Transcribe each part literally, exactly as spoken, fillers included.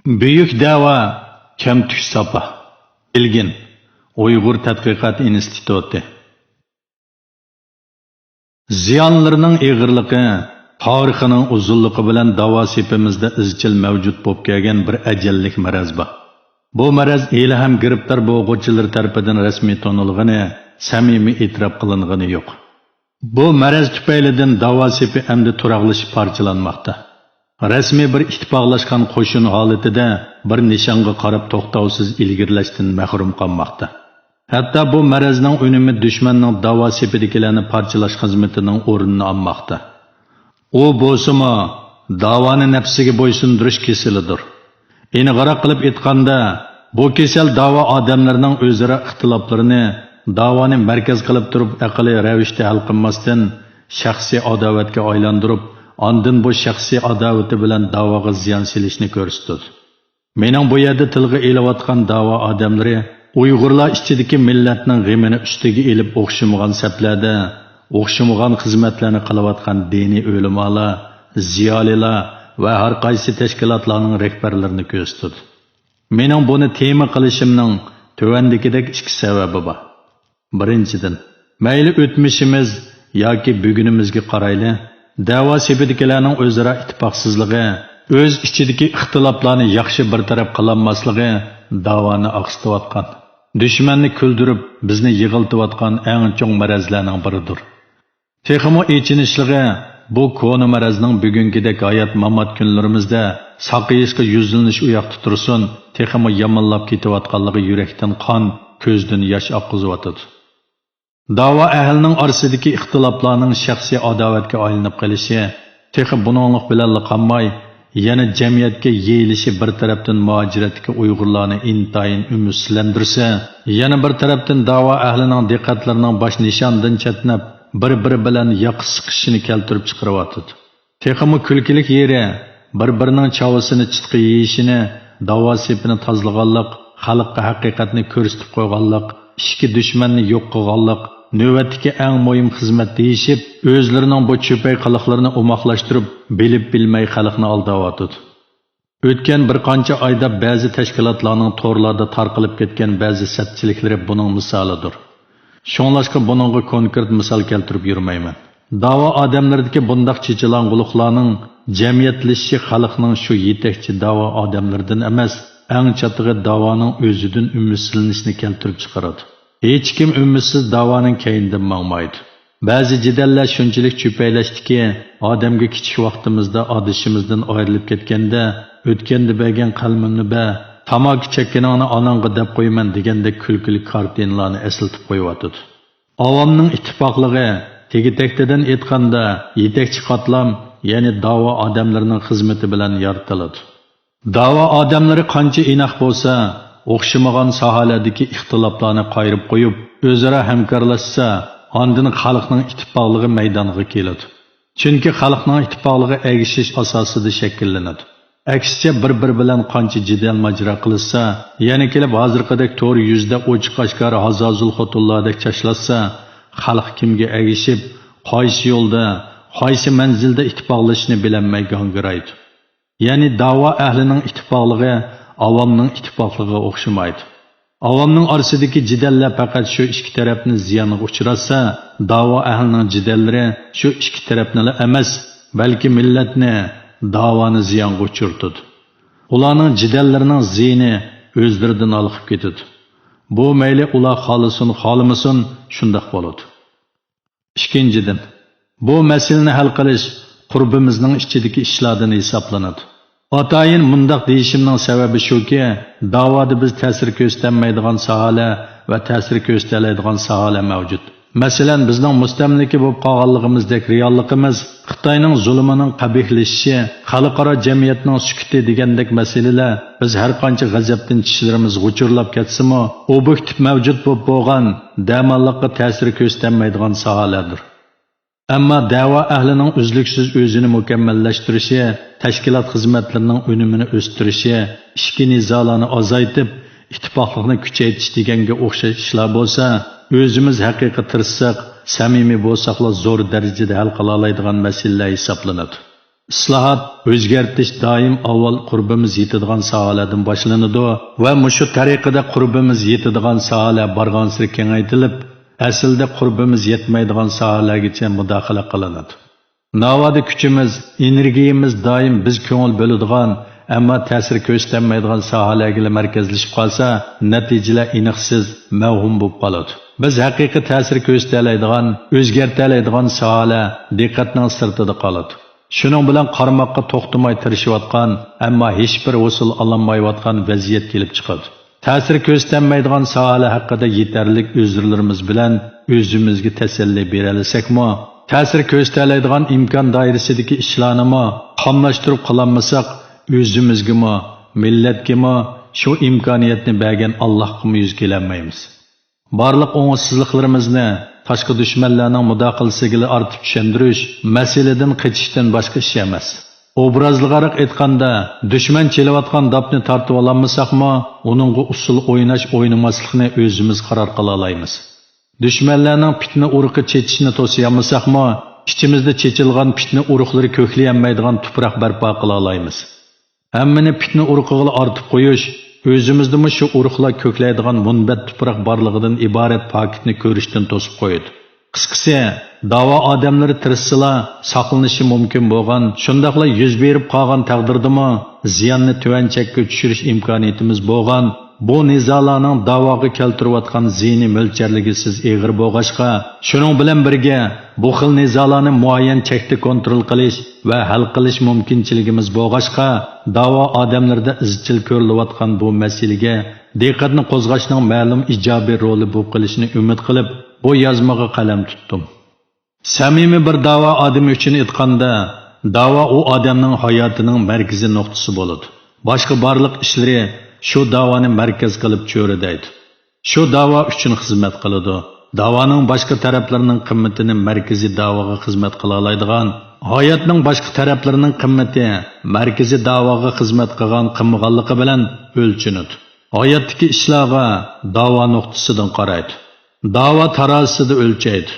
بۈيۈك دەۋا، كەمتۈك ساپا. بىلگىن، ئۇيغۇر تەتقىقات ئىنستىتۇتى. زىيانلىرىنىڭ ئېغىرلىقى، تارىخىنىڭ ئۇزۇنلۇقى بىلەن داۋا سېپىمىزدە ئىزچىل مەۋجۇت بولۇپ كەلگەن بىر ئەجەللىك مەرەز بار. بۇ مەرەز ھېلىھەم گىرىپتار بولغۇچىلىرى تەرىپىدىن رەسمىي تونۇلغىنى، سەمىمىي ئېتىراپ قىلىنغىنى يوق. بۇ مەرەز تۈپەيلىدىن داۋا سېپى ئەمدى تۇراقلىشىپ پارچىلانماقتا. رەسمىي بىر ئىتتىپاقلاشقان قوشۇن ھالىتىدە بىر نىشانغا قاراپ توختاۋسىز ئىلگىرىلەشتىن مەھرۇم قالماقتا. ھەتتا بۇ مەرەزنىڭ ئۈنۈمى دۈشمەننىڭ داۋا سېپىدىكىلەرنى پارچىلاش خىزمىتىنىڭ ئورنىنى ئالماقتا. ئۇ بولسىمۇ داۋانى نەپسىگە بويسۇندۇرۇش كېسىلىدۇر. ئېنىقراق قىلىپ ئېيتقاندا، بۇ كېسەل داۋا ئادەملىرىنىڭ ئۆزئارا ئىختىلاپلىرىنى داۋانى مەركەز قىلىپ تۇرۇپ ئەقلىي رەۋىشتە ھەل قىلماستىن، شەخسىي ئاداۋەتكە ئايلاندۇرۇپ، ئاندىن بۇ شەخسىي ئاداۋىتى بىلەن داۋاغا زىيان سېلىشنى كۆرسىتىدۇ. مېنىڭ بۇ يەردە تىلغا ئېلىۋاتقان داۋا ئادەملىرى ئۇيغۇرلار ئىچىدىكى مىللەتنىڭ غېمىنى ئۈستىگە ئېلىپ ئوخشىمىغان سەپلەردە، ئوخشىمىغان خىزمەتلەرنى قىلىۋاتقان دىنىي ئۆلىمالار، زىيالىيلار ۋە ھەر قايسى تەشكىلاتلارنىڭ رەھبەرلىرىنى كۆرسىتىدۇ. مېنىڭ بۇنى تېما قىلىشىمنىڭ تۆۋەندىكىدەك ئىككى سەۋەبى بار. بىرىنچىدىن، مەيلى ئۆتمۈشىمىز ياكى بۈگۈنىمىزگە قارايلى، دەۋا سېپىدىكىلەرنىڭ ئۆزئارا ئىتتىپاقسىزلىقى، ئۆز ئىچىدىكى ئىختىلاپلارنى ياخشى بىر تەرەپ قىلالماسلىقى داۋانى ئاقسىتىۋاتقان، دۈشمەننى كۈلدۈرۈپ، بىزنى يىغلىتىۋاتقان ئەڭ چوڭ مەرەزلەرنىڭ بىرىدۇر. تېخىمۇ ئېچىنىشلىقى، بۇ كونا مەرەزنىڭ بۈگۈنكىدەك ھايات-مامات كۈنلىرىمىزدە ساقىيىشقا يۈزلىنىش ئۇياقتا تۇرسۇن، تېخىمۇ يامانلاپ كېتىۋاتقانلىقى يۈرەكتىن قان، كۆزدىن ياش ئاققۇزۇۋاتىدۇ. داۋا ئەھلىنىڭ ئارىسىدىكى ئىختىلاپلارنىڭ شەخسىي ئاداۋەتكە ئايلىنىپ قېلىشى تېخى بۇنىڭلىق بىلەنلا قالماي، يەنە جەمئىيەتكە يېيىلىشى بىر تەرەپتىن مۇھاجىرەتتىكى ئۇيغۇرلارنى ئىنتايىن ئۈمىدسىزلەندۈرسە، يەنە بىر تەرەپتىن داۋا ئەھلىنىڭ دىققەتلىرىنىڭ باش نىشانىدىن چەتنەپ، بىر-بىرى بىلەن ياقا سىقىشىشىنى كەلتۈرۈپ چىقىرىۋاتىدۇ. تېخىمۇ كۈلكىلىك يېرى، بىر-بىرىنىڭ چاۋىسىنى چىتقا يېيىشىنى، داۋا سېپىنى تازىلىغانلىق، خەلققە ھەقىقەتنى كۆرسىتىپ قويغانلىق، ئىچكى دۈشمەننى يوق قىلغانلىق، نۆۋەتتىكى ئەڭ مۇھىم خىزمەت دېيىشىپ، ئۆزلىرىنىڭ بۇ چۆپەي قىلىقلىرىنى ئوماقلاشتۇرۇپ، بىلىپ-بىلمەي خەلقنى ئالداۋاتىدۇ. ئۆتكەن بىر قانچە ئايدا بەزى تەشكىلاتلارنىڭ تورلاردا تارقىلىپ كەتكەن بەزى سەتچىلىكلىرى بۇنىڭ مىسالىدۇر. شۇڭلاشقا بۇنىڭغا كونكرېت مىسال كەلتۈرۈپ يۈرمەيمەن. داۋا ئادەملىرىدىكى بۇنداق چېچىلاڭغۇلۇقلارنىڭ جەمئىيەتلىشىشى خەلقنىڭ شۇ يېتەكچى داۋا ئادەملىرىدىن ئەمەس، ئەڭ چاتىقى داۋانىڭ ئۆزىدىن ئۈمىدسىزلىنىشىنى كەلتۈرۈپ چىقىرىدۇ. ھېچكىم ئۈمىدسىز داۋانىڭ كەينىدىن ماڭمايدۇ. بەزى جېدەللەر شۇنچىلىك چۆپەيلەشتىكى، ئادەمگە كىچىك ۋاقتىمىزدا ئادىشىمىزدىن ئايرىلىپ كەتكەندە، ئۆتكەندە بەرگەن قەلىمىمنى بەر، تاماكا چەككىنىڭنى ئاناڭغا دەپ قويىمەن دېگەندەك كۈلكىلىك كارتىنىلارنى ئەسلىتىپ قويۇۋاتىدۇ. ئاۋامنىڭ ئىتتىپاقلىقى، تېگى-تەكتىدىن ئېيتقاندا، يېتەكچى قاتلام، يەنى داۋا ئادەملىرىنىڭ خىزمىتى بىلەن يارىتىلىدۇ. داۋا ئادەملىرى قانچە ئىناق بولسا، ئوخشىمىغان ساھەلەردىكى ئىختىلاپلارنى قايرىپ قويۇپ، ئۆزئارا ھەمكارلاشسا، ئاندىن خەلقنىڭ ئىتتىپاقلىقى مەيدانغا كېلىدۇ. چۈنكى خەلقنىڭ ئىتتىپاقلىقى ئەگىشىش ئاساسىدا شەكىللىنىدۇ. ئەكسىچە، بىر-بىرى بىلەن قانچە جېدەل ماجىرا قىلىشسا، يەنە كېلىپ ھازىرقىدەك تور يۈزىدە ئوچۇق-ئاشكارا ھازازۇل خوتۇنلاردەك چاشلاشسا، خەلق كىمگە ئەگىشىپ، قايسى يولدا، قايسى مەنزىلدە ئىتتىپاقلىشىشنى بىلەلمەي گاڭگىرايدۇ. يەنى داۋا ئەھلىنىڭ ئىتتىپاقلىقى ئاۋامنىڭ ئىتتىپاقلىقىغا ئوخشىمايدۇ. ئاۋامنىڭ ئارىسىدىكى جېدەللەر پەقەت شۇ ئىككى تەرەپنى زىيانغا ئۇچراتسا، داۋا ئەھلىنىڭ جېدەللىرى شۇ ئىككى تەرەپنىلا ئەمەس، بەلكى مىللەتنى، داۋانى زىيانغا ئۇچرىتىدۇ. ئۇلارنىڭ جېدەللىرىنىڭ زىيىنى ئۆزلىرىدىن ھالقىپ كېتىدۇ. بۇ مەيلى ئۇلار خالىسۇن، خالىمىسۇن، شۇنداق بولىدۇ. ئىككىنچىدىن، بۇ مەسىلىنى ھەل قىلىش قۇربىمىزنىڭ ئىچىدىكى ئىشلاردىن ھېسابلىنىدۇ. ئاتايىن مۇنداق دېيىشىمنىڭ سەۋەبى شۇكى، داۋادا بىز تەسىر كۆرسىتەلمەيدىغان ساھەلەر ۋە تەسىر كۆرسىتەلەيدىغان ساھەلەر مەۋجۇت. مەسىلەن، بىزنىڭ مۇستەملىكە بولۇپ قالغانلىقىمىزدەك رېئاللىقىمىز، خىتاينىڭ زۇلۇمىنىڭ قەبىھلىشىشى، خەلقئارا جەمئىيەتنىڭ سۈكۈتى دېگەندەك مەسىلىلەر بىز ھەر قانچە غەزەپتىن چىشلىرىمىز غۇچۇرلاپ كەتسىمۇ، ئوبيېكتىپ مەۋجۇت بولۇپ بولغان دەماللىققا تەسىر كۆرسىتەلمەيدىغان ساھەلەردۇر. ئەمما دەۋا ئەھلىنىڭ ئۈزلۈكسىز ئۆزىنى مۇكەممەللەشتۈرۈشى، تەشكىلات خىزمەتلىرىنىڭ ئۈنۈمىنى ئۆستۈرۈشى، ئىچكى نىزالارنى ئازايتىپ، ئىتتىپاقلىقنى كۈچەيتىش دېگەنگە ئوخشاش ئىشلار بولسا، ئۆزىمىز ھەقىقىي تىرىشساق، سەمىمىي بولساقلا زور دەرىجىدە ھەل قىلالايدىغان مەسىلىلەر ھېسابلىنىدۇ. ئىسلاھات، ئۆزگەرتىش دائىم ئاۋۋال قۇربىمىز يېتىدىغان ساھەلەردىن باشلىنىدۇ ۋە مۇشۇ تەرىقىدە قۇربىمىز يېتىدىغان ساھەلەر بارغانسېرى كېڭەيتىلىپ، ئەسلىدە قۇربىمىز يەتمەيدىغان ساھەلەرگىچە مۇداخىلە قىلىنىدۇ. ناۋادا كۈچىمىز، ئېنېرگىيىمىز دائىم بىز كۆڭۈل بۆلىدىغان، ئەمما تەسىر كۆرسىتەلمەيدىغان ساھەلەرگىلا مەركەزلىشىپ قالسا، نەتىجىلەر ئېنىقسىز، مەۋھۇم بولۇپ قالىدۇ. بىز ھەقىقىي تەسىر كۆرسىتەلەيدىغان، ئۆزگەرتەلەيدىغان ساھەلەر دىققەتنىڭ سىرتىدا قالىدۇ. شۇنىڭ بىلەن قارىماققا توختىماي تىرىشىۋاتقان، ئەمما ھېچبىر ھوسۇل ئالالمايۋاتقان ۋەزىيەت كېلىپ چىقىدۇ. تەسىر كۆرسىتەلمەيدىغان ساھەلەر ھەققىدە يېتەرلىك ئۆزرىلىرىمىز بىلەن ئۆزىمىزگە تەسەللى بېرەلىسەكمۇ، تەسىر كۆرسىتەلەيدىغان ئىمكان دائىرىسىدىكى ئىشلارنىمۇ قاملاشتۇرۇپ قىلالمىساق، ئۆزىمىزگىمۇ، مىللەتكىمۇ شۇ ئىمكانىيەتنى بەرگەن ئاللاھقىمۇ يۈز كېلەلمەيمىز. بارلىق ئوڭۇشسىزلىقلىرىمىزنى تاشقى دۈشمەنلەرنىڭ مۇداخىلىسىگىلا ئارتىپ چۈشەندۈرۈش مەسىلىدىن قېچىشتىن باشقا ئىش ئەمەس. ئوبرازلىقراق ئېيتقاندا، دۈشمەن چېلىۋاتقان داپنى تارتىۋالالمىساقمۇ، ئۇنىڭغا ئۇسسۇل ئويناش-ئوينىماسلىقنى ئۆزىمىز قارار قىلالايمىز. دۈشمەنلەرنىڭ پىتنە ئۇرۇقى چېچىشىنى توسىيالمىساقمۇ، ئىچىمىزدە چېچىلغان پىتنە ئۇرۇقلىرى كۆكلىيەلمەيدىغان تۇپراق بەرپا قىلالايمىز. ھەممىنى پىتنە ئۇرۇقىغىلا ئارتىپ قويۇش، ئۆزىمىزدىمۇ شۇ ئۇرۇقلار كۆكلەيدىغان مۇنبەت تۇپراق بارلىقىدىن ئىبارەت پاكىتنى كۆرۈشتىن توسۇپ قويىدۇ. قىسقىسى، داۋا ئادەملىرى تىرىشسىلا، ساقلىنىشى مۇمكىن بولغان، شۇنداقلا يۈز بېرىپ قالغان تەقدىردىمۇ، زىياننى تۆۋەن چەككە چۈشۈرۈش ئىمكانىيىتىمىز بولغان، بۇ نىزالارنىڭ داۋاغا كەلتۈرۈۋاتقان زىيىنى مۆلچەرلىگۈسىز ئېغىر بولغاچقا، شۇنىڭ بىلەن بىرگە، بۇ خىل نىزالارنى مۇئەييەن چەكتە كونترول قىلىش ۋە ھەل قىلىش مۇمكىنچىلىكىمىز بولغاچقا، داۋا ئادەملىرىدە ئىزچىل كۆرۈلۈۋاتقان بۇ مەسىلىگە دىققەتنى قوزغاشنىڭ مەلۇم ئىجابىي رولى بولۇپ قېلىشىنى ئۈمىد قىلىپ، بۇ يازمىغا قەلەم تۇتتۇم. سەمىمىي بىر داۋا ئادىمى ئۈچۈن ئېيتقاندا، داۋا ئۇ ئادەمنىڭ ھاياتىنىڭ مەركىزىي نۇقتىسى بولىدۇ. باشقا بارلىق ئىشلىرى شۇ داۋانى مەركەز قىلىپ چۆرىدەيدۇ. شۇ داۋا ئۈچۈن خىزمەت قىلىدۇ. داۋانىڭ باشقا تەرەپلىرىنىڭ قىممىتىنى مەركىزىي داۋاغا خىزمەت قىلالايدىغان، ھاياتنىڭ باشقا تەرەپلىرىنىڭ قىممىتى مەركىزىي داۋاغا خىزمەت قىلغان قىلمىغانلىقى بىلەن ئۆلچىنىدۇ. ھاياتتىكى ئىشلارغا داۋا نۇقتىسىدىن قارايدۇ. داۋا تارازىسىدا ئۆلچەيدۇ.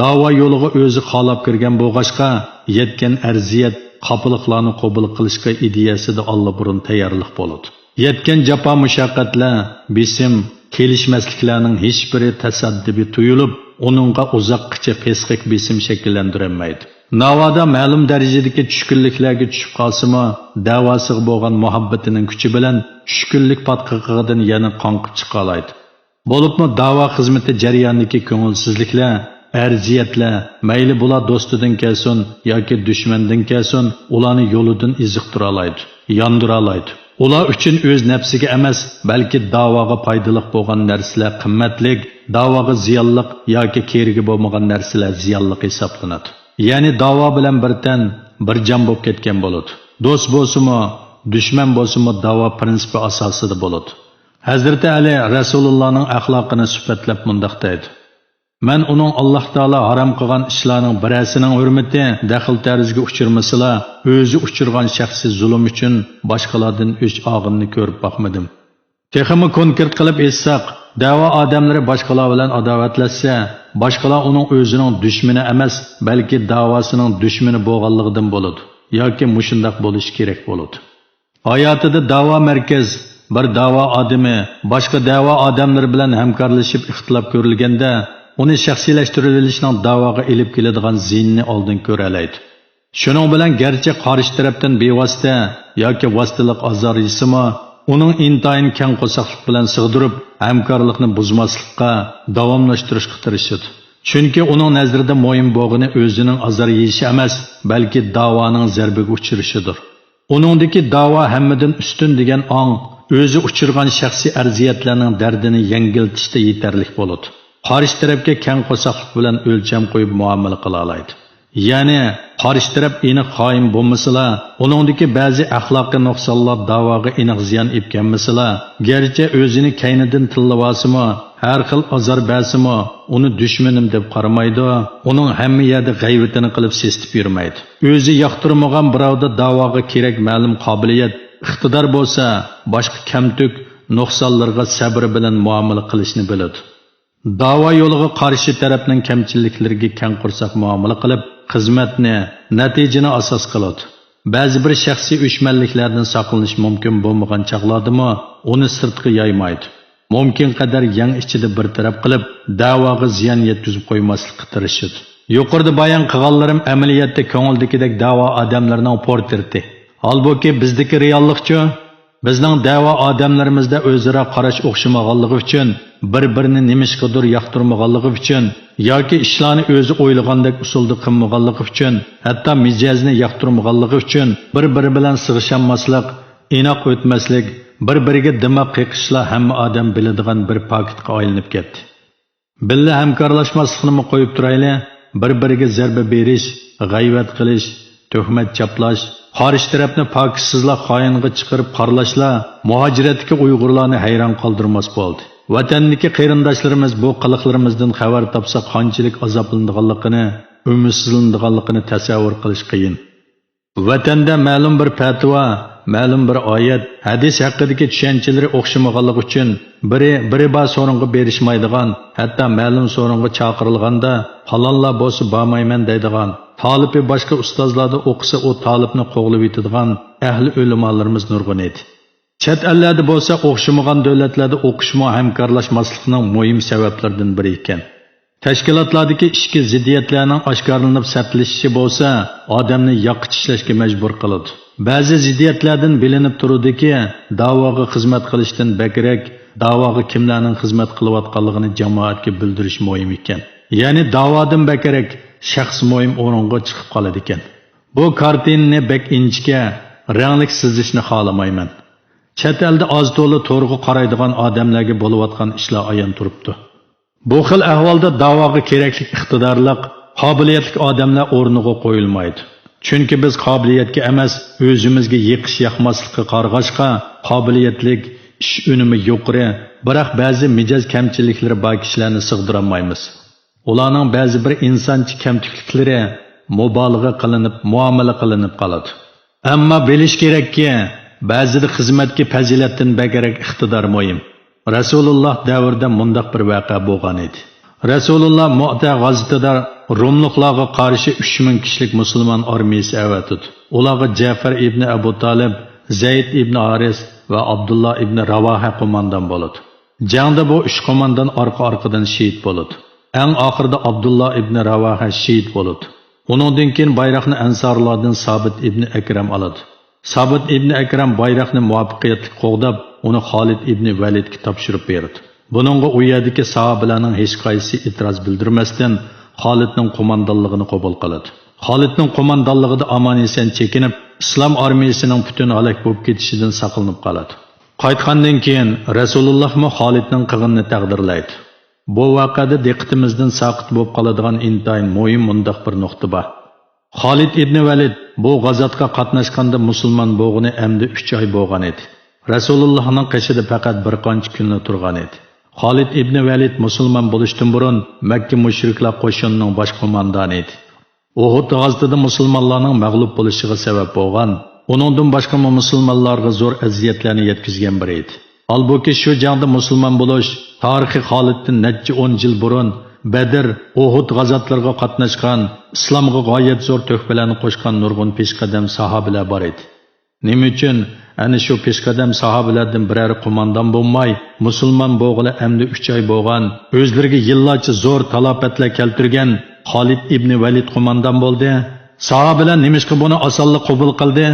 داۋا يولىغا ئۆزى خالاپ كىرگەن بولغاچقا، يەتكەن ئەرزىيەت، خاپىلىقلارنى قوبۇل قىلىشقا ئىدىيەسىدە ئاللىبۇرۇن تەييارلىق بولىدۇ. يەتكەن جاپا-مۇشەققەتلەر، بېسىم، كېلىشمەسلىكلەرنىڭ ھېچبىرى تاسادىپىي تۇيۇلۇپ، ئۇنىڭغا ئۇزاققىچە پسىخىك بېسىم شەكىللەندۈرەلمەيدۇ. ناۋادا مەلۇم دەرىجىدىكى چۈشكۈنلۈكلەرگە چۈشۈپ قالسىمۇ، دەۋاسىغا بولغان مۇھەببىتىنىڭ كۈچى بىلەن چۈشكۈنلۈك پاتقىقىدىن يەنە قاڭقىپ چىقالايدۇ. بولۇپمۇ داۋا خىزمىتى جەريانىدىكى كۆڭۈلسىزلىكلەر، ئەرزىيەتلەر، مەيلى بۇلار دوستىدىن كەلسۇن ياكى دۈشمەندىن كەلسۇن، ئۇلارنى يولىدىن ئېزىقتۇرالايدۇ، ياندۇرالايدۇ. ئۇلار ئۈچۈن ئۆز نەپسىگە ئەمەس، بەلكى داۋاغا پايدىلىق بولغان نەرسىلەر قىممەتلىك، داۋاغا زىيانلىق ياكى كېرىكى بولمىغان نەرسىلەر زىيانلىق ھېسابلىنىدۇ. يەنى داۋا بىلەن بىر تەن، بىر جان بولۇپ كەتكەن بولىدۇ. دوست بولسىمۇ، دۈشمەن بولسىمۇ داۋا پىرىنسىپى ئاساسىدا بولىدۇ. ھەزرىتى ئەلى رەسۇلۇللانىڭ ئەخلاقىنى سۈپەتلەپ مۇنداق دەيدۇ: مەن ئۇنىڭ ئاللاھ تائالا ھارام قىلغان ئىشلارنىڭ بىرەرسىنىڭ ھۆرمىتى دەخلى-تەرۇزگە ئۇچرىمىسىلا، ئۆزى ئۇچرىغان شەخسىي زۇلۇم ئۈچۈن باشقىلاردىن ئۆچ ئالغىنىنى كۆرۈپ باقمىدىم. تېخىمۇ كونكرېت قىلىپ ئېيتساق، دەۋا ئادەملىرى باشقىلار بىلەن ئاداۋەتلەشسە، باشقىلار ئۇنىڭ ئۆزىنىڭ دۈشمىنى ئەمەس، بەلكى داۋاسىنىڭ دۈشمىنى بولغانلىقىدىن بولىدۇ ياكى مۇشۇنداق بولۇشى كېرەك بولىدۇ. ھاياتىدا داۋا مەركەز، بىر داۋا ئادىمى باشقا دەۋا ئادەملىرى بىلەن ھەمكارلىشىپ ئىختىلاپ كۆرۈلگەندە، ئۇنى شەخسىيلەشتۈرۈۋېلىشنىڭ داۋاغا ئېلىپ كېلىدىغان زىيىنىنى ئالدىن كۆرەلەيدۇ. شۇنىڭ بىلەن گەرچە قارشى تەرەپتىن بىۋاسىتە ياكى ۋاسىتىلىق ئازار يېسىمۇ، ئۇنىڭ ئىنتايىن كەڭ قورساقلىق بىلەن سىغدۇرۇپ، ھەمكارلىقنى بۇزماسلىققا، داۋاملاشتۇرۇشقا تىرىشىدۇ. چۈنكى ئۇنىڭ نەزىرىدە مۇھىم بولغىنى ئۆزىنىڭ ئازار يېيىشى ئەمەس، بەلكى داۋانىڭ زەربىگە ئۇچرىشىدۇر. ئۇنىڭدىكى داۋا ھەممىدىن ئۈستۈن دېگەن ئاڭ ئۆزى ئۇچرىغان شەخسىي ئەرزىيەتلەرنىڭ دەردىنى يەڭگىلتىشتە يېتەرلىك بولىدۇ. قارشى تەرەپكە كەڭ قورساقلىق بىلەن ئۆلچەم قويۇپ مۇئامىلە قىلالايدۇ. يەنى، قارشى تەرەپ ئېنىق خائىن بولمىسىلا، ئۇنىڭدىكى بەزى ئەخلاقىي نۇقسانلار داۋاغا ئېنىق زىيان ئېلىپ كەلمىسىلا، گەرچە ئۆزىنى كەينىدىن تىللىۋالسىمۇ، ھەر خىل ئازار بەرسىمۇ، ئۇنى دۈشمىنىم دەپ قارىمايدۇ، ئۇنىڭ ھەممە يەردە غەيۋىتىنى قىلىپ سېسىتىپ يۈرمەيدۇ. ئۆزى ياقتۇرمىغان بىراۋدا داۋاغا كېرەك مەلۇم قابىلىيەت، ئىقتىدار بولسا، باشقا كەمتۈك، نۇقسانلىرىغا سەبرى بىلەن مۇئامىلە قىلىشنى بىلىدۇ. داۋا يولىغا قارشى تەرەپنىڭ كەمچىلىكلىرىگە كەڭ قورساق مۇئامىلە قىلىپ، خىزمەتنى، نەتىجىنى ئاساس قىلىدۇ. بەزى بىر شەخسىي ئۆچمەنلىكلەردىن ساقلىنىش مۇمكىن بولمىغان چاغلاردىمۇ ئۇنى سىرتقا يايمايدۇ. مۇمكىن قەدەر يەڭ ئىچىدە بىر تەرەپ قىلىپ، دەۋاغا زىيان يەتكۈزۈپ قويماسلىققا تىرىشىدۇ. يۇقىرىدا بايان قىلغانلىرىم ئەمەلىيەتتە كۆڭۈلدىكىدەك دەۋا ئادەملىرىنىڭ پورترېتى. ھالبۇكى، بىزدىكى رېئاللىقچۇ؟ بىزنىڭ دەۋا ئادەملىرىمىزدە ئۆزئارا قاراش ئوخشىمىغانلىقى ئۈچۈن، بىر-بىرىنى نېمىشقىدۇر ياقتۇرمىغانلىقى ئۈچۈن ياكى ئىشلارنى ئۆزى ئويلىغاندەك ئۇسۇلدا قىلمىغانلىقى ئۈچۈن، ھەتتا مىجەزىنى ياقتۇرمىغانلىقى ئۈچۈن بىر-بىرى بىلەن سىغىشالماسلىق، ئىناق ئۆتمەسلىك، بىر-بىرىگە دىماق قېقىشلا ھەممە ئادەم بىلىدىغان بىر پاكىتقا ئايلىنىپ كەتتى. بىللە ھەمكارلاشماسلىقنىمۇ قويۇپ تۇرايلى، بىر-بىرىگە زەربە بېرىش، غەيۋەت قىلىش، تۆھمەت چاپلاش، قارشى تەرەپنى پاكىتسىزلا خائىنغا چىقىرىپ پارلاشلا مۇھاجىرەتتىكى ئۇيغۇرلارنى ھەيران قالدۇرماس بولدى. ۋەتەندىكى قېرىنداشلىرىمىز بۇ قىلىقلىرىمىزدىن خەۋەر تاپسا قانچىلىك ئازابلىنىدىغانلىقىنى، ئۈمىدسىزلىنىدىغانلىقىنى تەسەۋۋۇر قىلىش قىيىن. ۋەتەندە مەلۇم بىر پەتىۋا، مەلۇم بىر ئايەت، ھەدىس ھەققىدىكى چۈشەنچىلىرى ئوخشىمىغانلىقى ئۈچۈن بىرى، بىرى بار سورۇنغا بېرىشمايدىغان، ھەتتا مەلۇم سورۇنغا چاقىرىلغاندا، پالانلا بولسا بارمايمەن دەيدىغان، تالىپى باشقا ئۇستازلاردا ئوقۇسا ئۇ تالىپنى قوغلىۋېتىدىغان ئەھلى ئۆلىمالىرىمىز نۇرغۇن ئىدى. چەت ئەللەردە بولسا ئوخشىمىغان دۆلەتلەردە ئوقۇشمۇ ھەمكارلاشماسلىقنىڭ مۇھىم سەۋەبلىرىدىن بىرى ئىكەن. تەشكىلاتلاردىكى ئىچكى زىددىيەتلەرنىڭ ئاشكارىلىنىپ سەتلىشىشى بولسا ئادەمنى ياققا چىشلەشكە مەجبۇر قىلىدۇ. بەزى زىددىيەتلەردىن بىلىنىپ تۇرىدۇكى، داۋاغا خىزمەت قىلىشتىن بەكرەك داۋاغا كىملەرنىڭ خىزمەت قىلىۋاتقانلىقىنى جامائەتكە بىلدۈرۈش مۇھىم ئىكەن. يەنى داۋادىن بەكرەك شەخس مۇھىم ئورۇنغا چىقىپ قالىدىكەن. بۇ كارتىنىنى بەك ئىنچىكە، رەڭلىك سىزىشنى خالىمايمەن. چەت ئەلدە ئاز-تولا تورغا قارايدىغان ئادەملەرگە بولۇۋاتقان ئىشلار ئايان تۇرۇپتۇ. بۇ خىل ئەھۋالدا داۋاغا كېرەكلىك ئىقتىدارلىق، قابىلىيەتلىك ئادەملەر ئورنىغا قويۇلمايدۇ. چۈنكى بىز قابىلىيەتكە ئەمەس، ئۆزىمىزگە يېقىش-ياقماسلىققا قارىغاچقا، قابىلىيەتلىك، ئىش ئۈنۈمى يۇقىرى، بىراق بەزى مىجەز كەمچىلىكلىرى بار كىشىلەرنى سىغدۇرالمايمىز. ئۇلارنىڭ بەزى بىر ئىنسانچە كەمتۈكلۈكلىرى مۇبالىغە قىلىنىپ، مۇئامىلە قىلىنىپ قالىدۇ. ئەمما بىلىش كېرەككى، بەزىدە خىزمەتكە پەزىلەتتىن بەكرەك ئىقتىدار مۇھىم. رەسۇلۇللاھ دەۋرىدە مۇنداق بىر ۋەقە بولغان ئىدى. رەسۇلۇللاھ مۇئتە غازىتىدا روملۇقلارغا قارشى ئۈچ مىڭ كىشىلىك مۇسۇلمان ئارمىيىسى ئەۋەتىدۇ. ئۇلارغا جەفەر ئىبنى ئەبۇ تالىب، زەيد ئىبنى ھارىس ۋە ئابدۇللا ئىبنى راۋاھە قوماندان بولىدۇ. جەڭدە بۇ ئۈچ قوماندان ئارقا-ئارقىدىن شېھىت بولىدۇ. ئەڭ ئاخىرىدا ئابدۇللا ئىبنى راۋاھە شېھىت بولىدۇ. ئۇنىڭدىن كېيىن بايراقنى ئەنسارلاردىن سابىت ئىبنى ئەكرەم ئالىدۇ. سابىت ئىبنى ئەكرەم بايراقنى مۇۋەپپەقىيەتلىك قوغداپ، ئۇنى خالىد ئىبنى ۋەلىدكە تاپشۇرۇپ بېرىدۇ. بۇنىڭغا ئۇ يەردىكى ساھابىلەرنىڭ ھېچقايسىسى ئېتىراز بىلدۈرمەستىن، خالىدنىڭ قوماندانلىقىنى قوبۇل قىلىدۇ. خالىدنىڭ قوماندانلىقىدا ئامان-ئېسەن چېكىنىپ، ئىسلام ئارمىيىسىنىڭ پۈتۈن ھالاك بولۇپ كېتىشىدىن ساقلىنىپ قالىدۇ. قايتقاندىن كېيىن، رەسۇلۇللاھمۇ خالىدنىڭ قىلغىنىنى تەقدىرلەيدۇ. بۇ ۋەقەدە دىققىتىمىزدىن ساقىت بولۇپ قالىدىغان ئىنتايىن مۇھىم مۇنداق بىر نۇقتا بار. خالىد ئىبنى ۋەلىد بۇ غازاتقا قاتناشقاندا مۇسۇلمان بولغىنى ئەمدى ئۈچ ئاي بولغان ئىدى. رەسۇلۇللاھنىڭ قېشىدا پەقەت بىر قانچە كۈنلا تۇرغان ئىدى. خالىد ئىبنى ۋەلىد مۇسۇلمان بولۇشتىن بۇرۇن مەككە مۇشرىكلار قوشۇنىنىڭ باش قوماندانى ئىدى. ئۇھۇد غازىتىدە مۇسۇلمانلارنىڭ مەغلۇپ بولۇشىغا سەۋەب بولغان، ئۇنىڭدىن باشقىمۇ مۇسۇلمانلارغا زور ئەزىيەتلەرنى يەتكۈزگەن بىرى ئىدى. ھالبۇكى، شۇ جەڭدە مۇسۇلمان بولۇش تارىخى خالىدتىن نەچچە ئون يىل بۇرۇن بەدر، ئۇھۇد غازاتلىرىغا قاتناشقان، ئىسلامغا غايەت زور تۆھپىلەرنى قوشقان نۇرغۇن پېشقەدەم ساھابىلەر بار ئىدى. نېمە ئۈچۈن ئەنە شۇ پېشقەدەم ساھابىلەردىن بىرەر قوماندان بولماي، مۇسۇلمان بولغىلى ئەمدى ئۈچ ئاي بولغان، ئۆزلىرىگە يىللارچە زور تالاپەتلەر كەلتۈرگەن خالىد ئىبنى ۋەلىد قوماندان بولدى؟ ساھابىلەر نېمىشقا بۇنى ئاسانلا قوبۇل قىلدى؟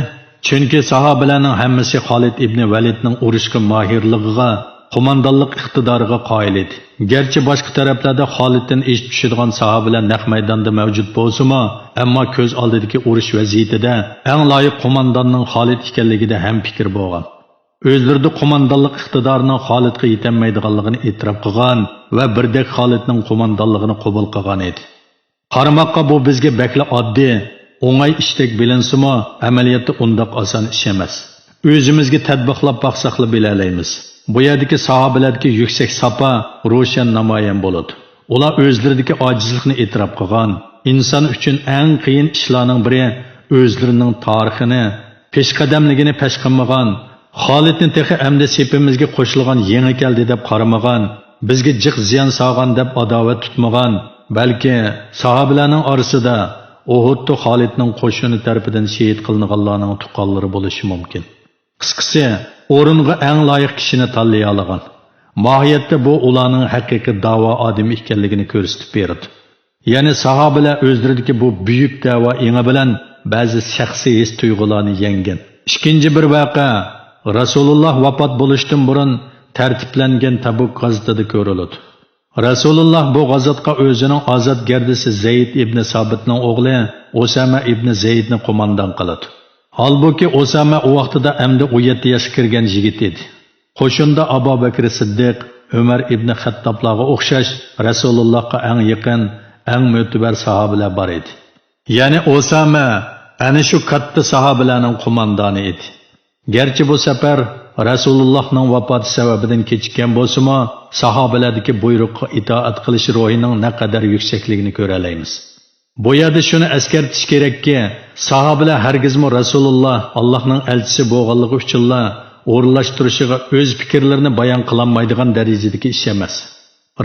چۈنكى ساھابىلەرنىڭ ھەممىسى خالىد ئىبنى ۋەلىدنىڭ ئۇرۇشقا ماھىرلىقىغا، قوماندانلىق ئىقتىدارىغا قايىل ئىدى. گەرچە باشقا تەرەپلەردە خالىدتىن ئېشىپ چۈشىدىغان ساھابىلەر نەق مەيداندا مەۋجۇت بولسىمۇ، ئەمما كۆز ئالدىدىكى ئۇرۇش ۋەزىيىتىدە ئەڭ لايىق قومانداننىڭ خالىد ئىكەنلىكىدە ھەمپىكىر بولغان. ئۆزلىرىدە قوماندانلىق ئىقتىدارىنىڭ خالىدقا يېتەلمەيدىغانلىقىنى ئېتىراپ قىلغان ۋە بىردەك خالىدنىڭ قوماندانلىقىنى قوبۇل قىلغان ئىدى. قارىماققا بۇ بىزگە بەكلا ئاددىي، ئوڭاي ئىشتەك بىلىنسىمۇ، ئەمەلىيەتتە ئۇنداق ئاسان ئىش ئەمەس. ئۆزىمىزگە تەتبىقلاپ باقساقلا بىلەلەيمىز. بۇ يەردىكى ساھابىلەردىكى يۈكسەك ساپا روشەن نامايان بولىدۇ. ئۇلار ئۆزلىرىدىكى ئاجىزلىقنى ئېتىراپ قىلغان، ئىنسان ئۈچۈن ئەڭ قىيىن ئىشلارنىڭ بىرى ئۆزلىرىنىڭ تارىخىنى، پېشقەدەملىكىنى پەش قىلمىغان، خالىدنى تېخى ئەمدى سېپىمىزگە قوشۇلغان يېڭى كەلدى دەپ قارىمىغان، بىزگە جىق زىيان سالغان دەپ ئاداۋەت تۇتمىغان، بەلكى ساھابىلەرنىڭ ئارىسىدا ئۇھۇدتا خالىدنىڭ قوشۇنى تەرىپىدىن شېھىت قىلىنغانلارنىڭ تۇغقانلىرى بولۇشى مۇمكىن. قىسقىسى، ئورۇنغا ئەڭ لايىق كىشىنى تاللىيالىغان. ماھىيەتتە بۇ ئۇلارنىڭ ھەقىقىي داۋا ئادىمى ئىكەنلىكىنى كۆرسىتىپ بېرىدۇ. يەنى ساھابىلەر ئۆزلىرىدىكى بۇ بۈيۈك دەۋا ئېڭى بىلەن بەزى شەخسىي ھېس-تۇيغۇلارنى يەڭگەن. ئىككىنچى بىر ۋەقە رەسۇلۇللاھ ۋاپات بولۇشتىن بۇرۇن تەرتىپلەنگەن تەبۇك غازىتىدە كۆرۈلىدۇ. رەسۇلۇللاھ بۇ غازاتقا ئۆزىنىڭ ئازاد گەردىسى زەيد ئىبنى سابىتنىڭ ئوغلى ئۇسامە ئىبنى زەيدنى قوماندان قىلىدۇ. ھالبۇكى، ئۇسامە ئۇ ۋاقتىدا ئەمدى ئون يەتتە ياشقا كىرگەن يىگىت ئىدى. قوشۇندا ئابۇ بەكرى سىددىق، ئۆمەر ئىبنى خەتتابلارغا ئوخشاش رەسۇلۇللاھقا ئەڭ يېقىن، ئەڭ مۆتىبەر ساھابىلەر بار ئىدى. يەنى ئۇسامە ئەنە شۇ كاتتا ساھابىلەرنىڭ قوماندانى ئىدى. گەرچە بۇ سەپەر رەسۇلۇللاھنىڭ ۋاپاتى سەۋەبىدىن كېچىككەن بولسىمۇ، ساھابىلەردىكى بۇيرۇققا ئىتائەت قىلىش روھىنىڭ نەقەدەر يۈكسەكلىكىنى كۆرەلەيمىز. بۇ يەردە شۇنى ئەسكەرتىش كېرەككى، ساھابىلەر ھەرگىزمۇ رەسۇلۇللاھ ئاللاھنىڭ ئەلچىسى بولغانلىقى ئۈچۈنلا ئورۇنلاشتۇرۇشىغا ئۆز پىكىرلىرىنى بايان قىلالمايدىغان دەرىجىدىكى ئىش ئەمەس.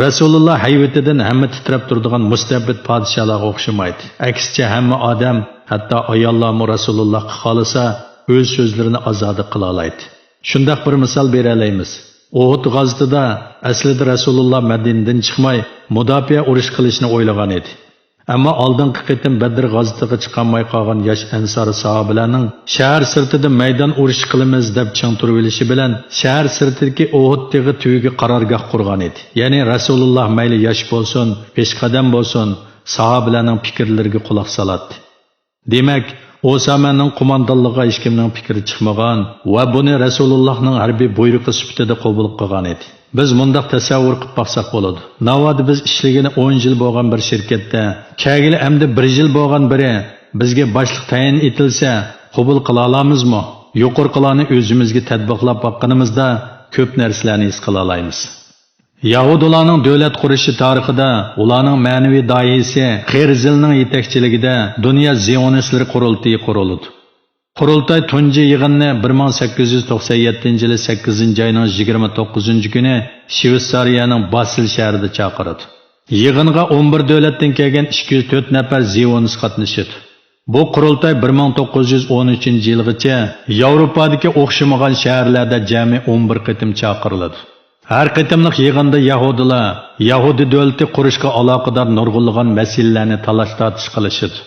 رەسۇلۇللاھ ھەيۋىتىدىن ھەممە تىترەپ تۇرىدىغان مۇستەبىت پادىشاھلارغا ئوخشىمايدۇ. ئەكسىچە، ھەممە ئادەم، ھەتتا ئاياللارمۇ رەسۇلۇللاھقا خالىسا، ئۆز سۆزلىرىنى ئازادە قىلالايدۇ. شۇنداق بىر مىسال بېرەلەيمىز. ئۇھۇد غازىتىدا ئەسلىدە رەسۇلۇللاھ مەدىنىدىن چىقماي، مۇداپىئە ئۇرۇشى قىلىشنى ئويلىغان ئىدى. ئەمما ئالدىنقى قېتىم بەدر غازىتىغا چىقالماي قالغان ياش ئەنسارى ساھابىلەرنىڭ شەھەر سىرتىدا مەيدان ئۇرۇشى قىلىمىز دەپ چىڭ تۇرۇۋېلىشى بىلەن، شەھەر سىرتىدىكى ئۇھۇد تېغى تۈۋىگە قارارگاھ قۇرغان ئىدى. يەنى رەسۇلۇللاھ مەيلى ياش بولسۇن، پېشقەدەم بولسۇن، ساھابىلەرنىڭ پىكىرلىرىگە قۇلاق سالاتتى. دېمەك، ئۇسامەنىڭ قوماندانلىقىغا ھېچكىمنىڭ پىكرى چىقمىغان ۋە بۇنى رەسۇلۇللاھنىڭ ھەربىي بۇيرۇقى سۈپىتىدە قوبۇل قىلغان ئىدى. بىز مۇنداق تەسەۋۋۇر قىلىپ باقساق بولىدۇ. ناۋادا بىز ئىشلىگىلى ئون يىل بولغان بىر شىركەتتە، كەلگىلى ئەمدى بىر يىل بولغان بىرى بىزگە باشلىق تەيىن ئېتىلسە، قوبۇل قىلالامىزمۇ؟ يۇقىرىقىلارنى ئۆزىمىزگە تەتبىقلاپ باققىنىمىزدا، كۆپ نەرسىلەرنى ھېس قىلالايمىز. يەھۇدىيلارنىڭ دۆلەت قۇرۇشى تارىخىدا ئۇلارنىڭ مەنىۋى داھىيسى خېرزېلنىڭ يېتەكچىلىكىدە دۇنيا زىيونىستلىرى قۇرۇلتىيى قۇرۇلىدۇ. قۇرۇلتاي تۇنجى يىغىننى بىر مىڭ سەككىز يۈز توقسان يەتتىنچى يىلى سەككىزىنچى ئاينىڭ يىگىرمە توققۇزىنچى كۈنى شۋېتسارىيەنىڭ باسېل شەھىرىدە چاقىرىدۇ. يىغىنغا ئون بىر دۆلەتتىن كەلگەن ئىككى يۈز تۆت نەپەر زىيونىست قاتنىشىدۇ. بۇ قۇرۇلتاي بىر مىڭ توققۇز يۈز ئون ئۈچىنچى يىلغىچە ياۋروپادىكى ئوخشىمىغان شەھەرلەردە جەمئىي ئون بىر قېتىم چاقىرىلىدۇ. ھەر قېتىملىق يىغىندا يەھۇدىيلار يەھۇدىي دۆلىتى قۇرۇشقا ئالاقىدار نۇرغۇنلىغان مەسىلىلەرنى تالاش-تارتىش قىلىشىدۇ.